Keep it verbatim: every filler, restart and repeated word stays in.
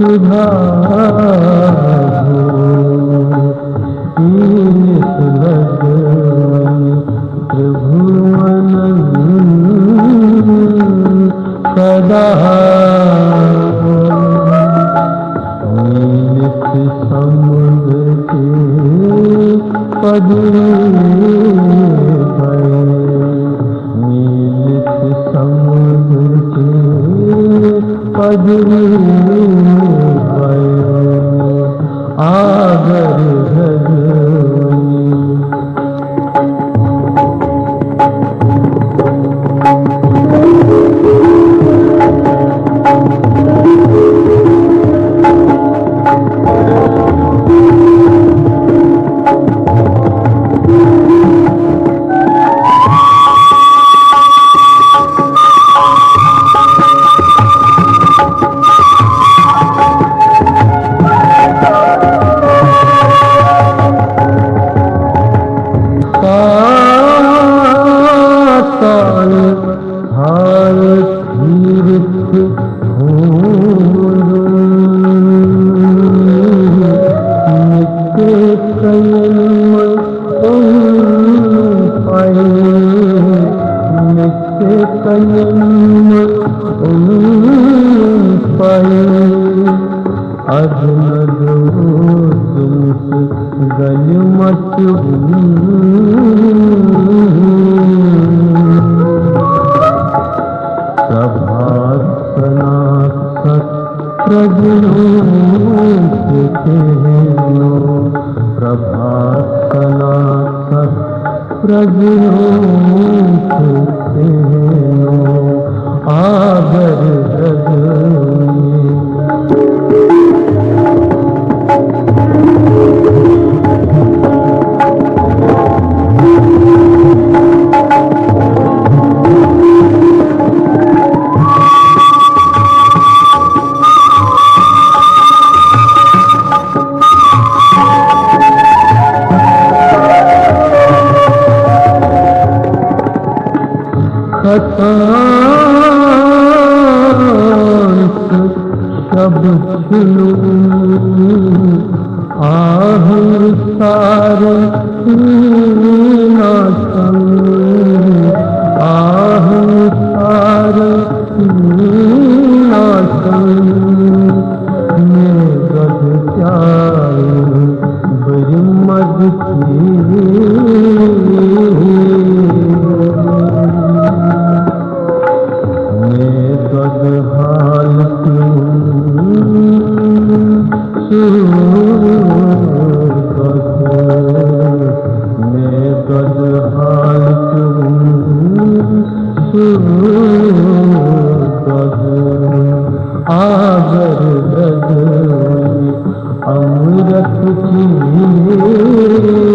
سدھا ہو، تیس لگ وَنہِ ترٛبھوَنَن سدا ہو۔ میٖٹھ سمجھ کے پدری پے، میٖٹھ سمجھ کے پدری پے، آگر جگوی۔ ساتھ سال حال پھیرتھ ہُنٛد مےٚ تہِ کَنٮ۪ن منٛز اوٚن پَے، مےٚ تہِ کَنٮ۪ن منٛز اوٚن پَے۔ اَدٕ نہٕ دوٗرمُت غنیمت وُن۔ پربھات سنا ست پرزنو سُتینو، پربھات سنا ست پرزنو سُتینو، آگر جگوی۔ کھسان سُہ شب چھُنہٕ آہن سارن ناسن، آہن سارن ناسن۔ مےٚ دۄدٕ پیالہٕ بٔرِم مَزٕ چیٖز۔ مےٚ دۄدٕ حال پیوٚن سُہ دۄدٕ، مےٚ دۄدٕ حال پیوٚن سُہ دۄدٕ۔ آگر دۄدٕ امرت چیٖز۔